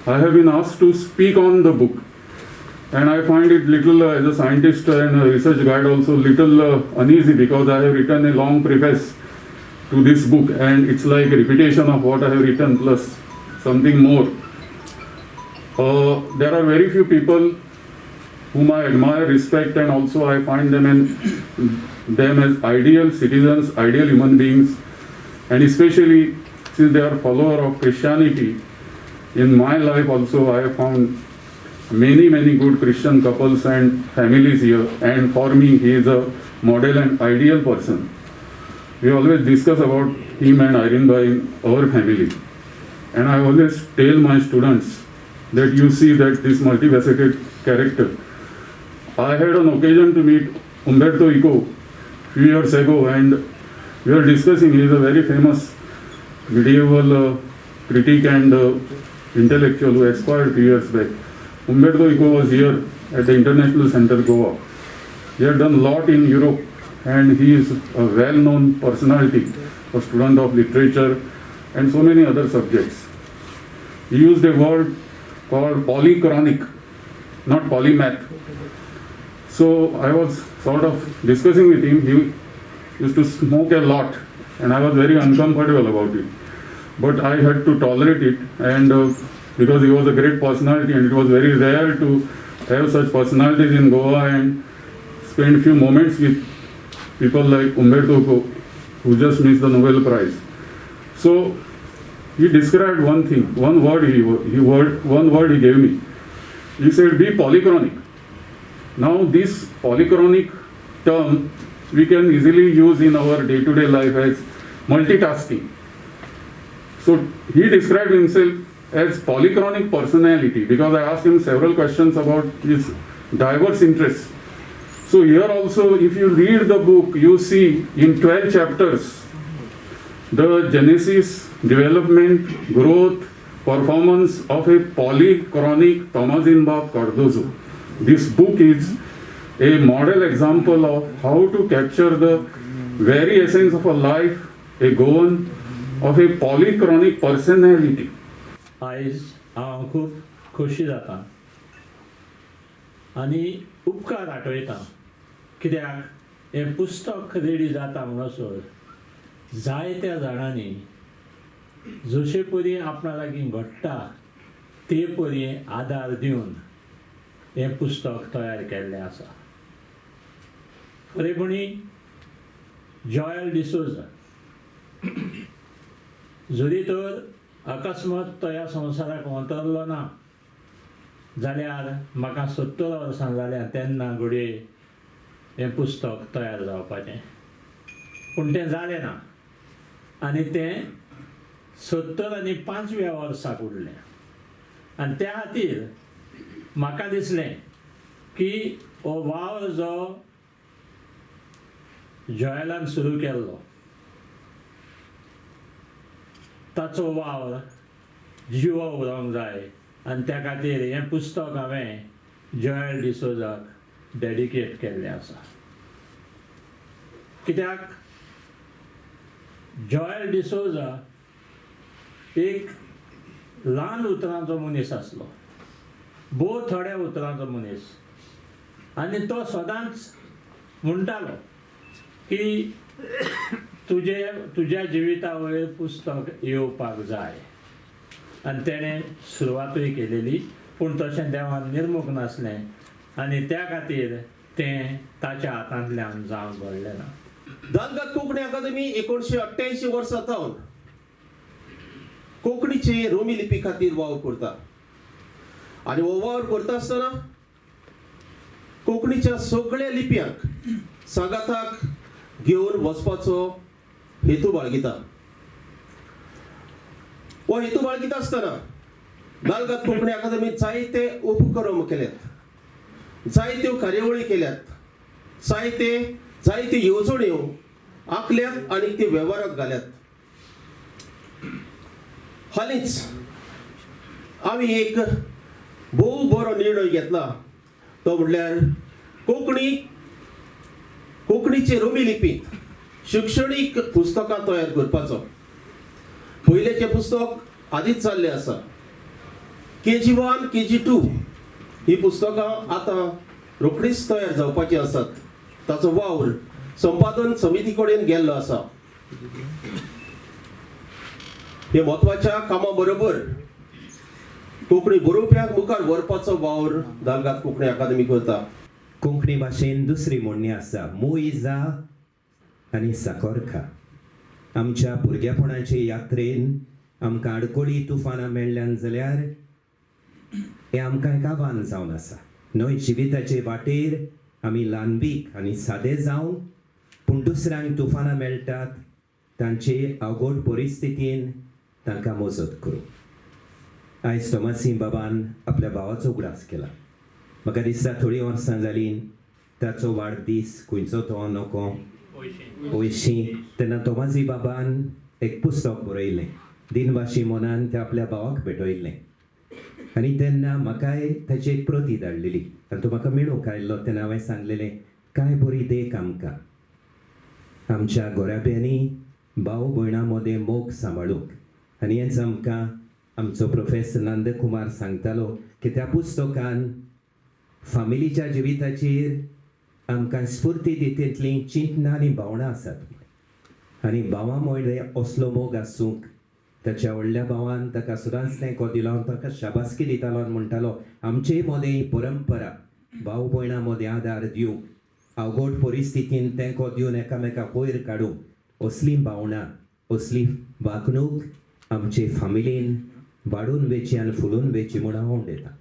I have been asked to speak on the book, and I find it little, as a scientist and a research guide also, little uneasy, because I have written a long preface to this book and it's like a repetition of what I have written plus something more. There are very few people whom I admire, respect, and also I find them as ideal citizens, ideal human beings, and especially since they are follower of Christianity. In my life also I have found many, many good Christian couples and families here, and for me he is a model and ideal person. We always discuss about him and Irene Bhai in our family, and I always tell my students that you see that this multifaceted character. I had an occasion to meet Umberto Eco few years ago, and we were discussing. He is a very famous medieval critic and intellectual who expired few years back. Umberto Eco was here at the International Center, Goa. He had done a lot in Europe, and he is a well-known personality, a student of literature and so many other subjects. He used a word called polychronic, not polymath. So I was sort of discussing with him. He used to smoke a lot, and I was very uncomfortable about it. But I had to tolerate it, and because he was a great personality, and it was very rare to have such personalities in Goa and spend few moments with people like Umberto Eco, who just missed the Nobel Prize. So he described one thing, one word one word he gave me. He said, be polychronic. Now this polychronic term we can easily use in our day-to-day life as multitasking. So he described himself as polychronic personality, because I asked him several questions about his diverse interests. So here also, if you read the book, you see in 12 chapters the genesis, development, growth, performance of a polychronic Tomazinho Cardozo. This book is a model example of how to capture the very essence of a life, a Goan, of a polychronic personality. आयज हांव खूब खोशी जाता आनी उपकार आठवयता, कित्याक हें पुस्तक रेडी जाता म्हणसर जायत्या जाणांनी जशे परी आपणा लागीं घडटा ते परी आदार दिवन हें पुस्तक तयार केल्लें आसा. खरेपणी जॉयल डिसोजा जरी तर अकस्मात तो ह्या संवसाराक अंतरलो ना जाल्यार म्हाका 70 वर्सां जाल्या तेन्ना घडये हें पुस्तक तयार जावपाचें, पूण तें जालें ना आनी तें 75व्या वर्साक उरलें. आनी त्या खातीर म्हाका दिसलें की हो वावर जो जॉयलान सुरू केल्लो ताचो वावर जिवो उरोंक जाय आनी त्या खातीर हें पुस्तक हांवें जॉयल डिसोजाक डेडिकेट केल्लें आसा. कित्याक जॉयल डिसोजा एक ल्हान उतरांचो मनीस आसलो, भोव थोड्या उतरांचो मनीस, आनी तो सदांच म्हणटालो की तुज्या जिविता वयर पुस्तक येवपाक जाय. आनी तेणें सुरवातूय केलेली, पूण तशें देवान निर्मूंक नासलें आनी त्या खातीर तें ताच्या हातांतल्यान जावंक घडलें ना. दालगाद कोंकणी अकादमी 1988 वर्सां सावन कोंकणीचे रोमी लिपी खातीर वावर करता आनी हो वावर करता आसतना कोंकणीच्या सगळ्या लिपयांक सांगाताक घेवन वचपाचो हेतू बाळगिता. हो हेतू बाळगिता आसतना दालगाद कोंकणी अकादमीत जायते उपक्रम केल्यात, जायत्यो कार्यावळी केल्यात, जायत्यो येवजण्यो आंखल्यात आनी त्यो वेव्हारांत घाल्यात. हालींच आमी एक भोव बरो निर्णय घेतला, तो म्हणल्यार कोंकणीचे रोमी लिपींत शिक्षणीक पुस्तकां तयार करपाचो. पयलेचें पुस्तक आदींच जाल्लें आसा, KG 1 KG 2 ही पुस्तकां आतां रोखडीच तयार जावपाची आसात. ताचो वावर संपादन समिती कडेन गेल्लो आसा. हे म्हत्वाच्या कामा बरोबर कोंकणी बरोवप्यांक मुखार व्हरपाचो वावर दालगाद कोंकणी अकादमी करता. कोंकणी भाशेन दुसरी म्हणणी आसा, मूय जा आनी साकर खा. आमच्या भुरगेपणाचे यात्रेन आमकां आडकोळी तुफानां मेळ्ळ्यान जाल्यार हें आमकां एक आव्हान जावन आसा न्हय. जिविताचे वाटेर आमी ल्हानवीक आनी सादे जावन पूण दुसऱ्यांक तुफानां मेळटात तांचे अवघड परिस्थितीन तांकां मजत करूं. आयज तोमासी बाबान आपल्या भावाचो उगडास केला. म्हाका दिसता थोडीं वर्सां जालीं ताचो वाडदीस खंयचो तो नको पयशी, तेन्ना तोमाजी बाबान एक पुस्तक बरयलें दिनवाशी मनान, तें आपल्या भावाक भेटयल्लें आनी तेन्ना म्हाकाय ताची एक प्रती धाडलेली आनी तो म्हाका मेळूंक आयिल्लो. तेन्ना हांवें सांगलेलें कांय बरी देख आमकां आमच्या घराब्यांनी भाव भयणां मदें मोग सांबाळूंक. आनी हेंच आमकां आमचो प्रोफेसर नंदकुमार सांगतालो की त्या पुस्तकान फामिलीच्या जिविताचेर आमकां स्फूर्ती दितेंतलीं चिंतनां आनी भावनां आसात. आनी भावां मदीं असलो मोग आसूंक ताच्या व्हडल्या भावान ताका सदांच तेंको दिलो, ताका शाबासकी दितालो आनी म्हणटालो आमचे मदें ही परंपरा भाव भयणां मदें आदार दिवंक, अवघड परिस्थितीन तेंको दिवन एकामेकाक वयर काडूंक असलीं भावनां असली वागणूक आमचे फामिलीन वाडून वेची आनी फुलून वेची म्हूण हांव उलयतां.